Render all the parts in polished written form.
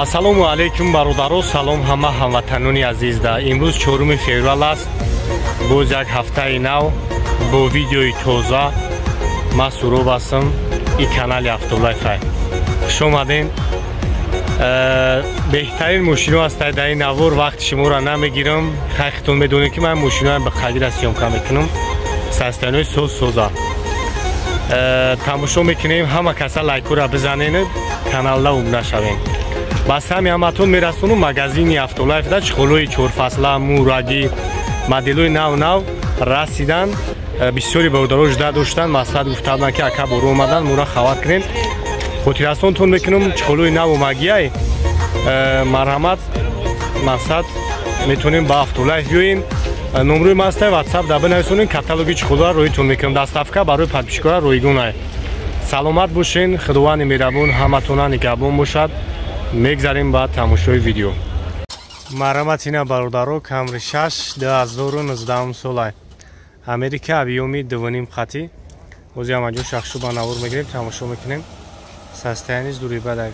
Ассалому алайкум бародаро, салом ҳама ҳамватанони азизда. Имрӯз 4 феврал аст. Боз як ҳафтаи нав бо видеои тоза. Ман Суроб ҳастам, и канали Автолайф. Хуш омаден. Беҳтарин мошино ҳастад дар ин навор. Вақти шуморо намегирам. Хайхтон медонед ки ман мошиноам ба қадира съёмка мекунам. Состояниҳои соз соза. Тамошо мекунем, ҳама каса лайкура бизанед, каналда обуна шавед. Ба сами ҳаматон мерасонум магазини Автолайфда чиқолои чорфасла, мурагӣ, моделҳои нав-нав расидан. Бисёри бародаро жда доштанд, маслиҳат гуфта буданд ки ака боро омадан, мура хабар кунем. Хотиррасонтон мекунам, чиқолои нав омагиай. Марҳамат, мақсад метонем ба Автолайф биёем. Номрои ма ҳастай, WhatsApp да бинависонем, каталоги чиқолоро роитон мекунам. Доставка барои подписчикора ройгонай. Саломат бошен, Худованди меҳрабон ҳаматона нигаҳбон бошад. Мегзарем ба тамошои видео. Марҳамат ина бародаро, Камри 6 2019 солай. Америка объёми 2.5 хати. Ози ҳамаҷо шахшу ба навор мегирем, тамошо мекунем. Состояниш дури бадай.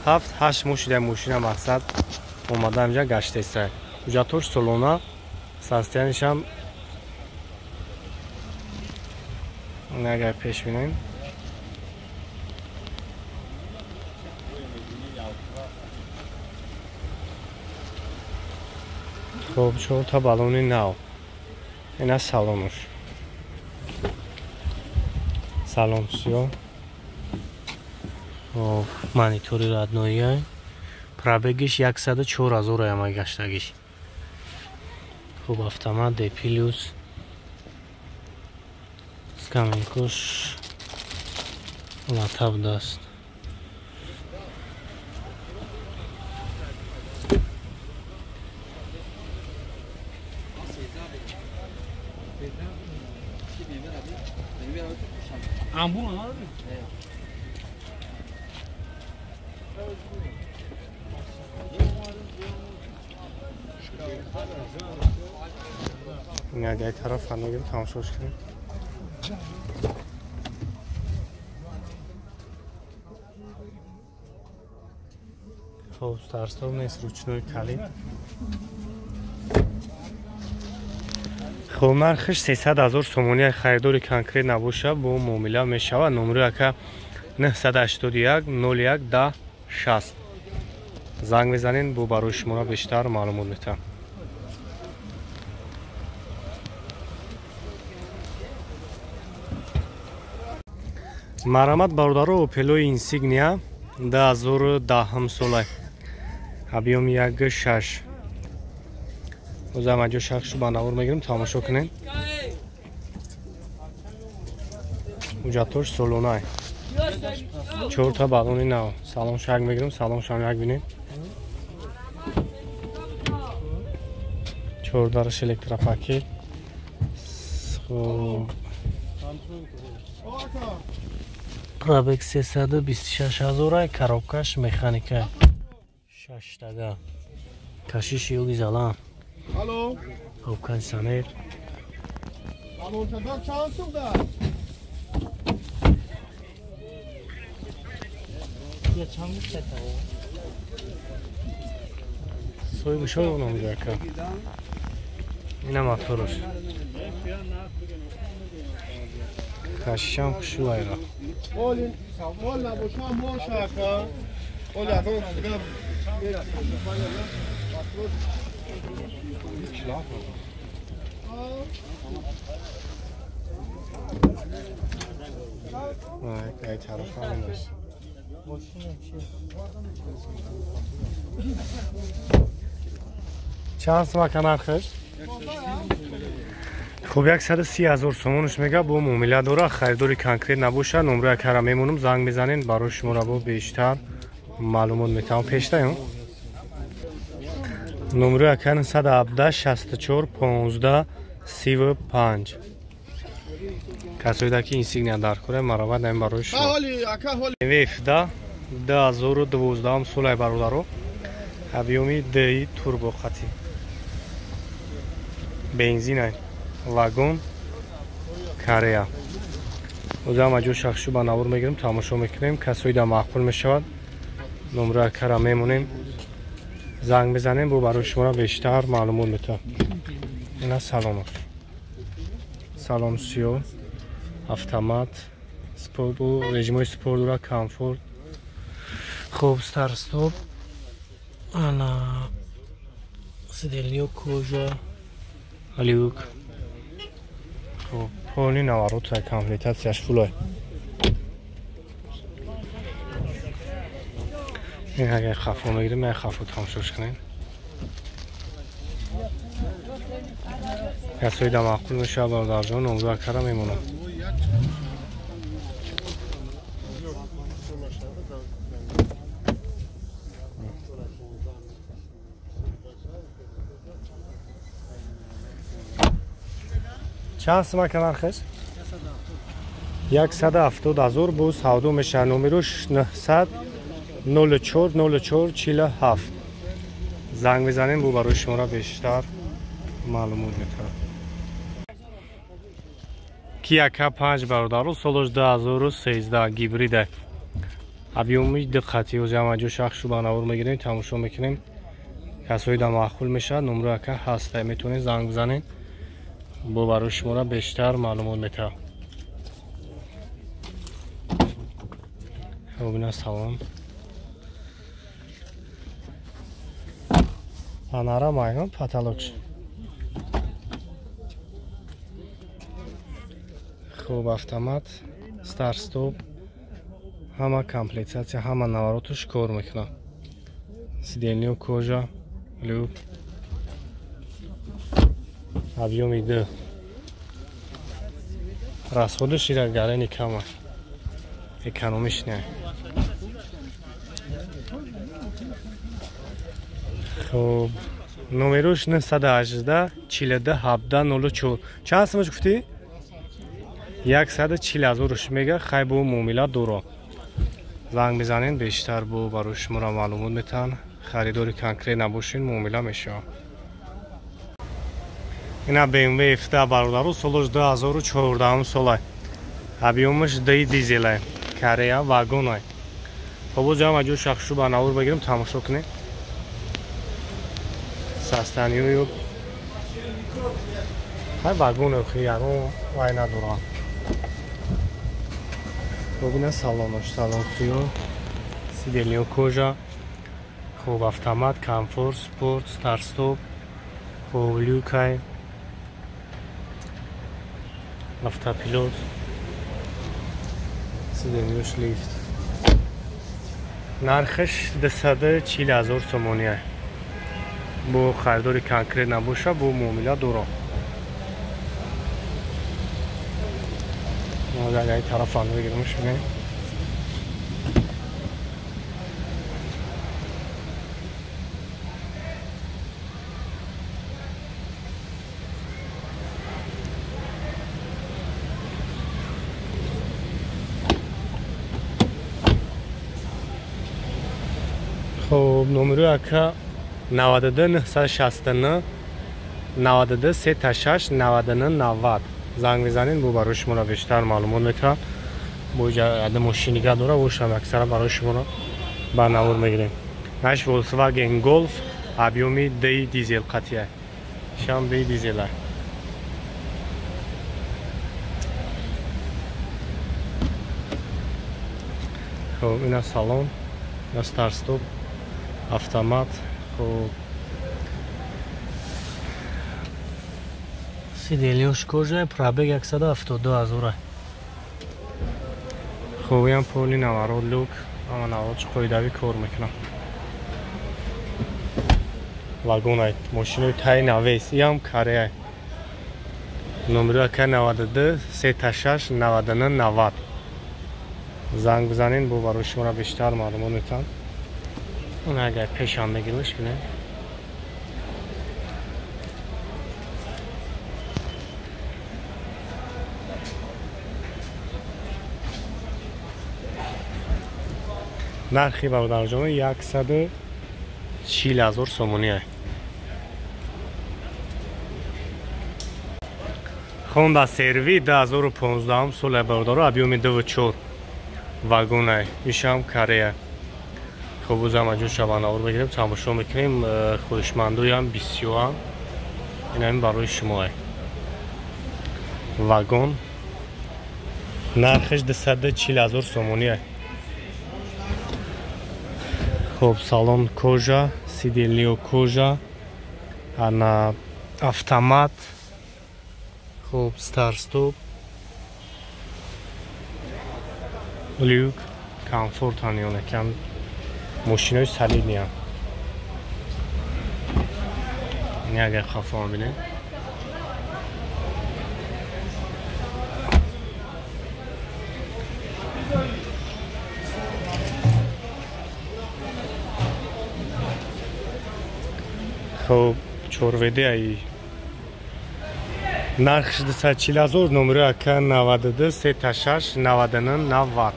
7-8 моҳ шида мошина мақсад омада инҷа гаштестай. Ҳуҷҷатош солона, состоянишам агар пеш бинем. Хоб, чорта баллони нав. Ина салонуш. Салон сиёҳ. Хоб, монитори родноия. Пробегиш 104 ҳазор ама гаштагиш. Хоб, автомат D+. Скамейкош латаб даст. Агар тараф фаногир тамошош кунем. Хоб, старстор нест, ручной калид. Хоб, нархиш 300 ҳазор сомонӣ. Харидори конкрет набоша, бо муомила мешавад. Номери ака 981 01 10 60. Занг мезанед, бо барои шуморо бештар маълумот метаҳам. Марҳамат бародаро, Опелои Инсигния 2010 солай. Объёми 1.6. Озам аҷо шахшу ба навор мегирем, тамошо кунем. Ҳуҷҷатош солонай. Чорта баллони нав. Салон шак мегирем, салон шам як бинем. Чордараш электропакет. Хоб, пробег 326 ҳазор, коробкаш механика. 6 тага. Кашиши ёги залан. Хоб, кондиционер. Соҳибшо номҷо ака. Ина мотораш. Кашишам хушвайра. Ай тараф ҳаминаш. Чанд сум ака нархаш? Хоб, 130 ҳазор сомонаш мега, бо муомила дора. Харидори конкрет набошад, номрои акара мемонам, занг мезанед, барои шуморо бо бештар маълумот метавон. Пештаем. Номрои ака 917 64 15 35. Касоида ки Инсигния дар кора, маравад ин барои шумо. BMW F10 2012 солай бародаро. Объёми DI турбо хати. Бензинай. Вагон Корея. Озам аҷо шахшу ба навор мегирем, тамошо мекунем. Касоида маъқул мешавад, Номро акара мемонем. Занг мезанем, бо барои шуморо бештар маълумот метавад. Ина салонаш. Салон сиёҳ, автомат, спорт, режимҳои спорт дора, комфорт. Хуб, старт-стоп. Ана сидельниё кожа, люк. Хуб, полни наворота комплектатсияш фулай. Ин агар хафо мегирем, як хафо тамошош кунем. Касои да маъқул мешавад бародарҷон, номзу акара мемонам. Чанд сум ака нархеш? 170 ҳазор бо савдо мешавад. Номерош 900 04 04 47. Занг мезанем, бо барои шуморо бештар маълумот метавад. Kia K5 бародаро, солаш 2013 гибрида. Объёми диққати ӯзи ҳама ҷо шахшу ба навор мегирем, тамошо мекунем. Касои да маъқул мешавад, номро ака ҳаста, метавонед занг бизанед. Бо барои шуморо бештар маълумот метавад. Хуб, ина салон. Панорама ҳам потолок. Хуб, автомат, старт-стоп, ҳама комплектатсия, ҳама навороташ кор мекунад. Сидельниё кожа, люк. Объёми 2. Расходаш ира гарени кама. Экономиш не. Хуб, номерош 918 42 17 04. Чанд сумаш гуфтӣ? 140 ҳазорш мега, хай бо муомила доро. Занг мезанен, бештар бо барои шуморо маълумот метаҳанд. Харидори конкрет набошин, муомила мешавад. Ина BMW F10 бародаро, солаш 2014 солай. Объёмаш 2 дизелай, Корея вагонай. Хоб, боз ҳама ҷо шахшу ба навор бигирем, тамошо кунем. Состояние хай вагон охи ягон вай надорад. Бубина салонаш, салон сиёҳ, сидельниё кожа, хуб, автомат, комфорт, спорт, старт-стоп, хуб, люкай, автопилот, сидельниёш лифт. Нархаш 240 ҳазор сомонӣ. Бо харидори конкрет набоша, бо муомила дорад. Агар тараф бигиримш бинем. Хуб, номерои ака 92 969 92 36 99 90. Занг мезанед, бо барои шуморо бештар маълумот метавад. Бо иҷа мошин нигаҳ дора, бошам аксара барои шуморо ба навор мегирем. Наш Volkswagen Golf объёми 2 дизел қатия. Шам 2 дизела. Хуб, ина салон, ина старт-стоп, автомат. Хуб, сидельниёш кожа, пробег 172 ҳазора. Хуб, ям поли наворот, люк, ҳама наворотш қоидавӣ кор мекунад. Вагонай, мошинои таи навес, иам Корея. Номеро ака 92 36 99 90. Занг бизанед, бо барои шуморо бештар маълумот метавад. Он агар пешам мегирмш бинед. Нархи бародарҷон 140 ҳазор сомонӣ. Honda CR-V 2015 соли бародаро, объёми 2.4 вагонай, ишам Корея. Хуб, бозам аҷо шаванавор мегирем, тамошо мекунем. Хоҳишмандоям бисёрам. Инам барои шумоа. Вагон нархаш 240 000 сомонӣ. Хуб, салон кожа, сиденье кожа, ана автомат. Хуб, старт-стоп, люк, комфорт ҳанёнакам, мошинои солидныян. Ин агар хафо бинед. Хуб, чорведе ай нархш 240 000, номери ака 92 36 99 90.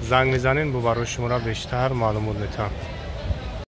Занг мезанем, бо барои шуморо бештар маълумот метаҳам.